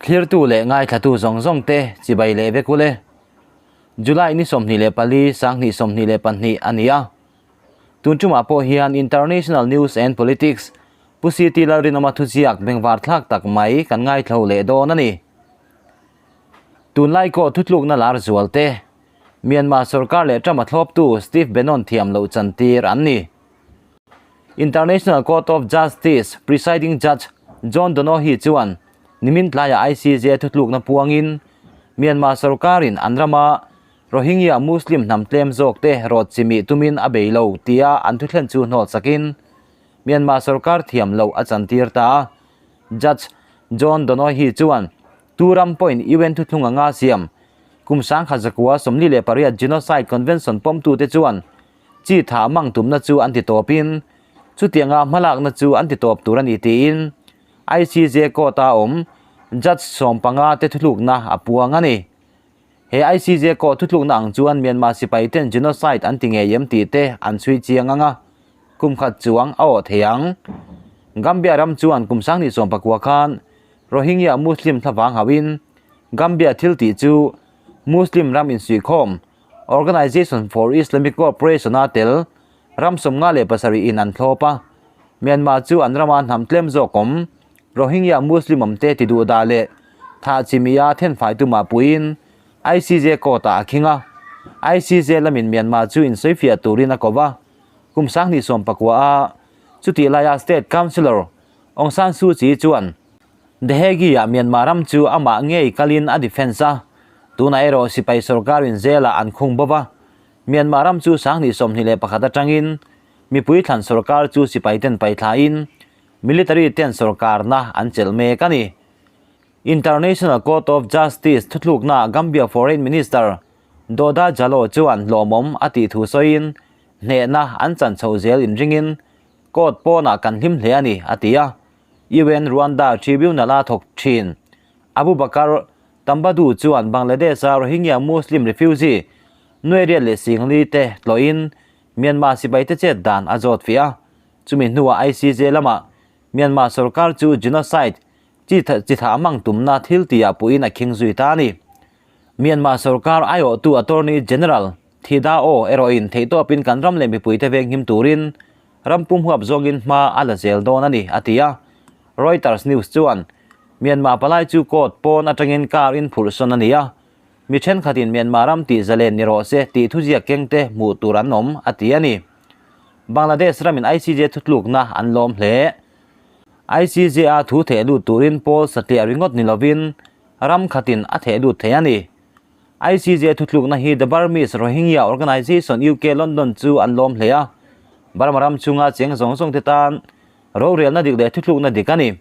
Thlirtu leh ngaithlatu zawng zawng te chibai leh vek ule. July ni 24, 2022 a ni a. Tun tumah pawh hian International News and Politics Pu CT Lalrinawma thuziak bengvar thlak tak mai kan ngaithlo leh dawn a ni. Tunlai kaw thutlukna lar zual te, Myanmar sorkar leh Trump a thlawptu Steve Bannon thiam loh chantir an ni. International Court of Justice Presiding Judge John Donoghue chuan nimin tlaiah ICJ thutlukna puangin Myanmar sorkarin an rama Rohingya Muslim hnam tlem zawkte rawt chimih tumin a bei lo tia an thuthlen chu hnawt sakin Myanmar sorkar thiam loh a chantir ta a. Judge John Donoghue chuan tu ram pawhin UN thuthlung anga siam kum 1948 Genocide Convention pawmtute chuan chi tha mang tumna chu an ti tawpin chutianga hmalakna chu an ti tawp tur a ni tiin ICJ court-a awm Judge 15 te thuthlukna a puang a ni. He ICJ court thuthlukna ang chuan Myanmar sipai ten genocide an ti ngei em tih te an chhui chiang ang a, kum khat chuang a awh thei ang. Gambia ram chuan kum 2019 khan Rohingya Muslim thlavang hauhin Gambia thil tih chu Muslim ram insuihkhawm Organization for Islamic Cooperation a tel ram 57 in an thlawp a. Myanmar chu an rama hnam tlem zawk awm Rohingya Muslim awmte ti duh dah leh tha chimia thenfai tumah puiin ICJ court-ah a khing a. ICJ lamin Myanmar chu insawifiah turin a ko va. Kum 2019 a chutih laia State Councillor Aung San Suu Kyi chuan The Hague-ah Myanmar ram chu amah ngei kalin a defence a, tunah erawh sipai sorkarin zelah an khung bawk a. Myanmar ram chu 2021 atangin mipui thlan sorkar chu sipai ten paithlain military ten sorkarna an chelh mek a ni. International Court of Justice thuthlukna Gambia Foreign Minister Doda Jallow chuan hlawmawm a tih thu sawiin hnehna an chan chho zel inringin court pawnah kan hlim hle a ni, a ti a. UN Rwanda Tribunal a thawk thin. Abubakar Tambadou chuan Bangladesh-a Rohingya Muslim refugee nuai riat leh singli te tlawhin Myanmar sipai te chet dan a zawt fih a. Chumi hnuah ICJ lamah Myanmar sorkar chu genocide chi chi thah mang tumna thil tihah puiin a khing zui ta a ni. Myanmar sorkar aiawhtu Attorney General Thida Aw erawhin theihtawpin kan ram leh mipuite venghim turin ram pum huap zawngin hma a la zel dawn a ni, a ti a. Reuters News chuan Myanmar palai chu court pawn atangin car in phurh sawn a ni a, mi thenkhatin Myanmar ram tih zalen ni rawh se tih thuziak kengte hmuh tur an awm, a ti a ni. Bangladesh ramin ICJ thutlukna an lawm hle. ICJ a thu theh lut turin pawl satliah ringawt ni lovin ram khatin a theh lut thei a ni. ICJ thutlukna hi The Burmese Rohingya Organisation UK London chu an lawm hle a, Burma ram chunga cheng zawng zawng te tan rorelna dik leh thutlukna dik a ni.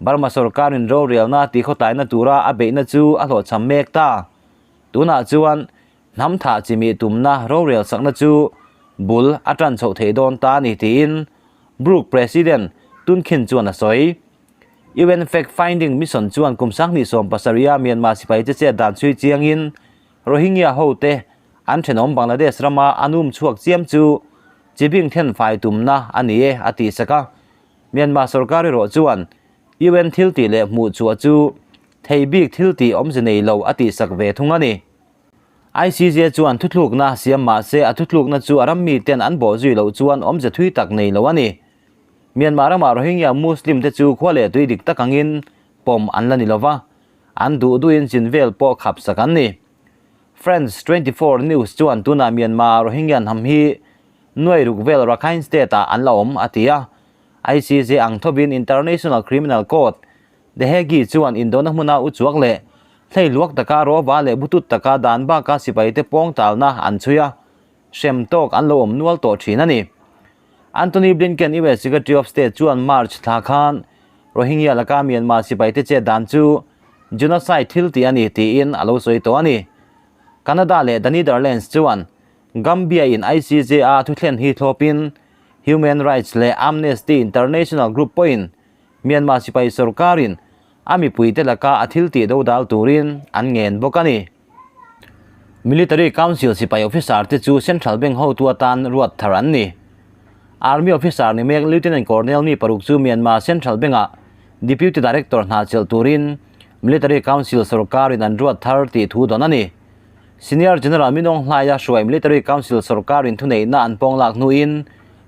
Burma sorkarin rorelna tih khawtlaina tura a beihna chu a hlawhchham mek ta. Tunah chuan hnam thah chimih tumna rorel sakna chu bul a tan chhoh theih dawn ta a ni tiin Brooke President Tun Khin chuan a sawi. UN Fact Finding Mission chuan kum 2017 a Myanmar sipai che chet dan chhui chiangin Rohingya ho te an thenawm Bangladesh rama an um chhuak chiam chu chibing then fai tumna a ni e a tih sak a. Myanmar sorkar erawh chuan UN thil tih leh hmuh chhuah chu thei bik thil tih awmze nei lo a tih sak ve thung a ni. ICJ chuan thuthlukna siam mah se a thuthlukna chu a ram miten an bawh zui loh chuan awmze thui tak nei lo a ni. Myanmar rama Rohingya Muslim te chu khua leh tui dik tak angin pawm an la ni lova, an duh duhin chin vel pawh khap sak an ni. France 24 News chuan tunah Myanmar Rohingya hnam hi nuai ruk vel Rakhine State ah an la awm a ti a. ICJ ang thawin International Criminal Court, The Hague chuan indona hmuna u chuak leh hlei luak taka rawva leh butut taka dan baka sipaite pawng talna an chhui a, hrem tawk an lo awm nual tawh thin a ni. Antony Blinken US Secretary of State chuan March thla khan Rohingya laka Myanmar sipaite chet dan chu genocide thil tih a ni tiin a lo sawi tawh a ni. Canada leh The Netherlands chuan Gambia in ICJ a thuthlen hi thlawpin Human Rights leh Amnesty International Group pawhin Myanmar sipai sorkarin a mipuite laka a thil tih dodal turin an ngen bawk a ni. Military Council sipai officer te chu Central Bank hotu atan ruat thar an ni. Army officer ni mek Lieutenant Colonel mi paruk chu Myanmar Central Bank-ah Deputy Director hna chelh turin Military Council sorkarin an ruat thar tih thu dawn a ni. Senior General Min Aung Hlaia hruai Military Council sorkarin thuneihna an pawng lak hnuin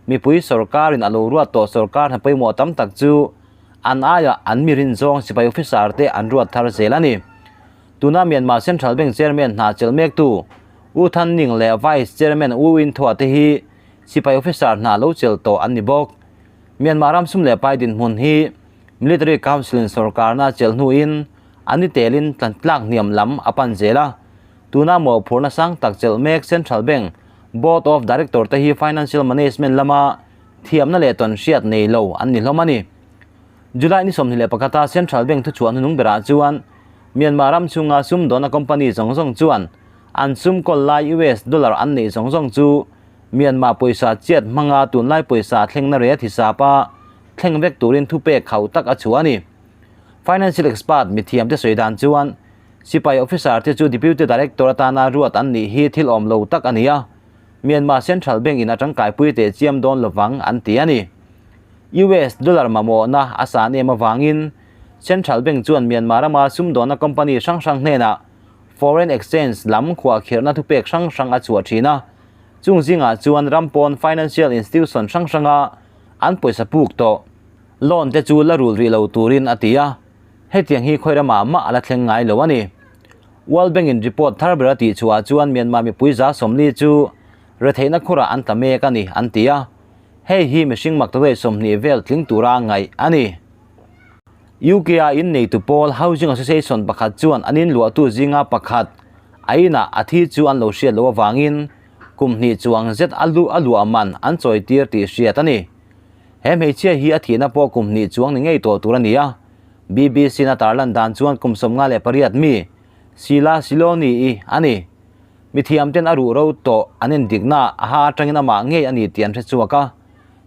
mipui sorkarin a lo ruat tawh sorkar hna pawimawh tam tak chu an aiah an mi rinzawng sipai officer te an ruat thar zel a ni. Tuna Myanmar Central Bank Chairman hna chelh mektu U Than Ning leh Vice Chairman U Win Thua te hi sipai officer hna lo chelh tawh an ni bawk. Myanmar ram sum leh pai dinhmun hi Military Council in sorkarna chelh hnuin an ni telin tlak hniam lam a pan zel a. Tuna mawhphurhna sang tak chelh mek Central Bank Board of Director te hi Financial Management lama thiamna leh tawnhriat nei lo an ni hlawm a ni. July ni 21 a Central Bank thuchhuah hnuhnung berah chuan Myanmar ram chhunga sumdawnna company zawng zawng chuan an sum kawl lai US dollar an neih zawng zawng chu Myanmar pawisa chiat hmanga tunlai pawisa thlengna rêt hisapa thleng vek turin thupek khauh tak a chhuah a ni. Financial expert mithiamte sawi dan chuan sipai officer te chu Deputy Director atana ruat an nih hi thil awm lo tak a ni a, Myanmar Central Bank in a tangkaipui teh chiam dawn lovang an ti a ni. US dollar mamawhna a san em avangin Central Bank chuan Myanmar rama sumdawnna company hrang hrang hnenah foreign exchange lam khuahkhirhna thupek hrang hrang a chhuah thin a, chung zingah chuan ram pawn financial institution hrang hranga an pawisa puk tawh loan te chu la rul rih lo turin a ti a, hetiang hi khawi ramah mah a la thleng ngai lo a ni. World Bank in report thar ber a tih chhuah chuan Myanmar mipui 40% chu retheihna khurah an tla mek a ni an ti a, hei hi mihring maktaduai 20 vel tling tura ngaih a ni. UK a inneitu pawl Housing Association pakhat chuan an inluahtu zinga pakhat a inah a thi chu an lo hriat loh avangin kum hnih chuang zet a lu a luah man an chawitir tih hriat a ni. He hmeichhia hi a thihna pawh kum hnih chuang ni ngei tawh tur a ni a, BBC na tarlan dan chuan kum 58 mi Sheila Siloni-i a ni. Mithiamten a ruh ro tawh an indikna a ha atangin amah ngei a ni tih an hre chhuak a.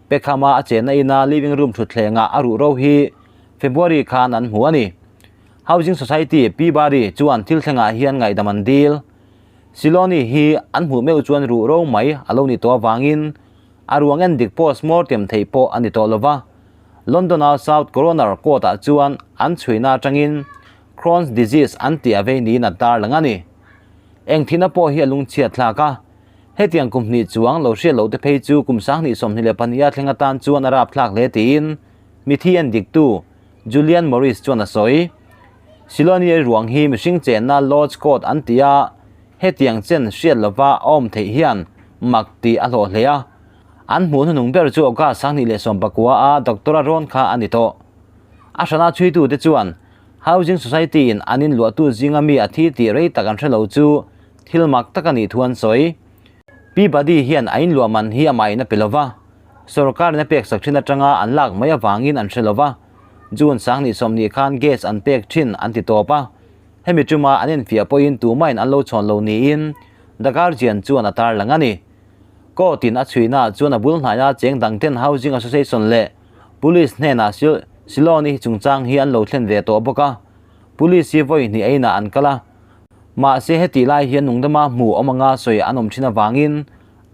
Pekhama a chenna ina living room thutthlengah a ruh ro hi February khan an hmu a ni. Housing Society Peabody chuan thil thlengah hian ngaihdam an dil. Siloni hi an hmuh meuh chuan ruh ro mai a lo ni tawh avangin a ruang en dik post mortem theih pawh a ni tawh lova. London-a South Coroner Court-ah chuan an chhuina atangin Crohn's disease an tih a vei niin a tarlang a ni. Eng thihna pawh hi a lungchhiat thlak a. Hetiang kum hnih chuang lo hriat loh te phei chu kum 2022 a thleng atan chuan a rapthlak hle tiin mithi en diktu Julian Morris chuan a sawi. Siloniai ruang hi mihring chenna Lodge Court an ti a, hetiang chen hriat lova a awm theih hian mak tih a hlawh hle a. An hmuh hnuhnung ber chu August 2019 a doctor a rawn kha a ni tawh. A hrana chhuitute chuan Housing Society in an inluahtu zinga mi a thi tih rei tak an hre lo chu thil mak tak a nih thu an sawi. Peabody hian a inluah man hi amah in a pe lova, sorkarin a peksak thin atanga an lak mai avangin an hre lova, June 2020 khan gas an pek thin an ti tawp a, hemi tuma an enfiah pawhin tumahin an lo chhawn lo niin The Guardian chuan a tarlang a ni. Court in a chhuihnaah chuan a bul hnaia cheng dangten Housing Association leh Police hnenah Siloni chungchang hi an lo thlen ve tawh bawk a, Police hi vawi hnih a inah an kal a, mahse heti lai hian nungdama hmuh awm anga sawi an awm thin avangin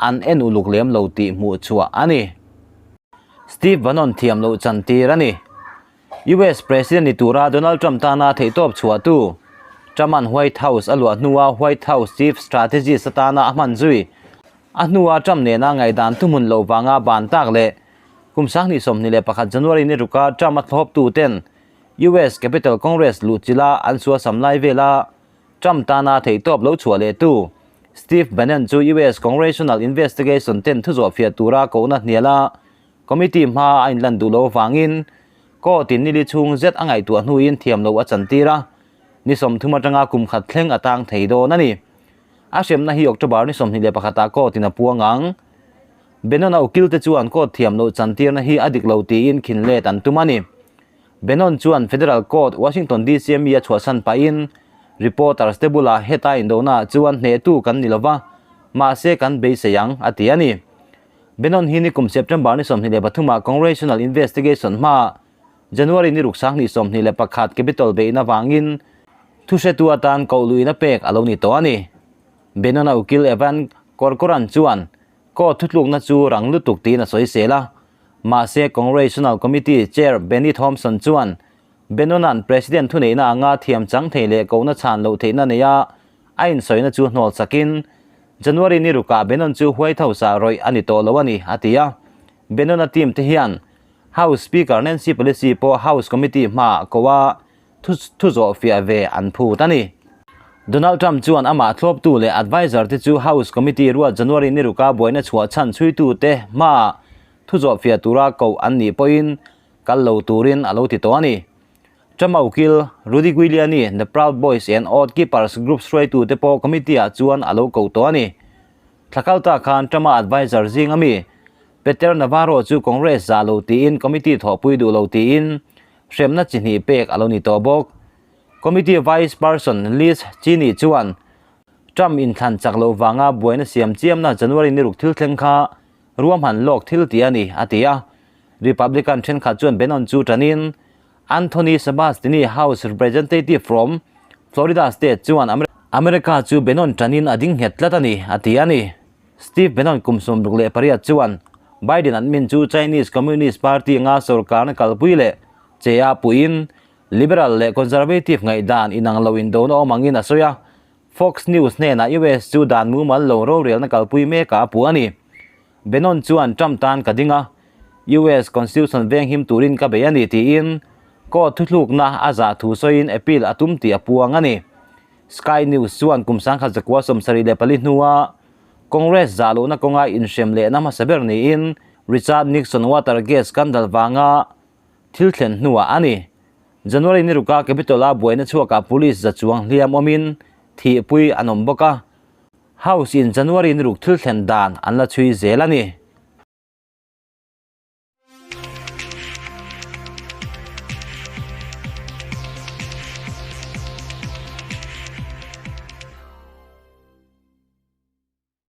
an en uluk lem lo tih hmuh chhuah a ni. Steve Bannon thiam loh chan tir a ni. US President ni tura Donald Trump tana theihtawp chhuahtu Trump-a'n White House a luah hnua White House Chief Strategist atana a hman zui a hnua Trump nena ngaihdan thuhmun loh vanga ban tak leh kum 2021 January ni ruka Trump a thlawptu ten US Capitol Congress luhchilha an suasam lai vela Trump tana theihtawp lo chhuah lehtu Steve Bannon chu US Congressional Investigation ten thuzawh fiah tura kohna hnial a, committee hma a inlan duh loh avangin court in nili chhung zet a ngaihtuah hnuin thiam loh a chantir a, ni 30 atanga kum khat thleng a tang thei dawn a ni. A hremna hi October ni 21 ah court in a puang ang. Bannon a ukil te chuan court thiam loh chantirna hi a dik lo tiin khin let an tum a ni. Bannon chuan Federal Court, Washington DC a mi a chhuahsan pahin reporters te bulah heta indona ah chuan hnehtu kan ni lova, mahse kan beisei ang, a ti a ni. Bannon hi nikum September ni 23 ah Congressional Investigation hma January ni ruk 2021 Capitol beihna vangin thuhretu atan koh luihna pek a lo ni tawh a ni. Bannon a ukil Evan Corcoran chuan court thutlukna chu rang lutuk tiin a sawi sel a, mahse Congressional Committee Chair Benny Thompson chuan Bannon-a'n President thuneihna anga thiam chang thei leh kohna chhan loh theihna neia a insawina chu hnawl sakin, January ni rukah Bannon chu White House-ah rawih a ni tawh lo a ni, a ti a. Bannon-a team te hian House Speaker Nancy Pelosi pawh House Committee hmaah ko a thu zawh fiah ve an phut a ni. Donald Trump chuan amah thlawptu leh adviser te chu House Committee ruat January ni ruka buaina chhuah chhan chhuitute hmaah thu zawh fiah tura koh an nih pawhin kal lo turin a lo ti tawh a ni. Trump a ukil Rudy Giuliani, The Proud Boys and Oath Keepers group hruaitute pawh committee-ah chuan a lo koh tawh a ni. Thla kal ta khan Trump-a adviser zing ami Peter Navarro chu Congress zah lo tiin committee thawhpui duh lo tiin hremna chi hnih pek a lo ni tawh bawk. Committee Vice Person Liz Cheney chuan Trump inthlan chak loh vanga buaina siam chiamna January ni ruk thil thleng kha ruahman lawk thil ti a ni, a ti a. Republican thenkhat chuan Bannon chu tanin Anthony Sabastiani House Representative from Florida State chuan America chu Bannon tanin a ding nghet tlat a ni, a ti a ni. Steve Bannon kum 68 chuan Biden admin chu Chinese Communist Party anga sorkarna kalpui leh che a puiin Liberal leh Conservative ngaihdan inang lo indona awm angin a sawi a. Fox News hnenah US chu dan mumal lo rorelna kalpui mekah a puh a ni. Bannon chuan Trump tan ka ding a, US Constitution venghim turin ka bei a ni tiin court thuthlukna a zah thu sawiin appeal a tum tih a puang a ni. Sky News chuan kum 1974 hnua Congress zah lohna kawnga inhrem lehna hmasa ber niin Richard Nixon Watergate scandal vanga thil thlen hnuah a ni. January ni ruka Capitol-a buaina chhuakah police za chuang hliam awmin thihpui an awm bawk a. House in January ni ruk thil thlen dan an la chhui zel a ni.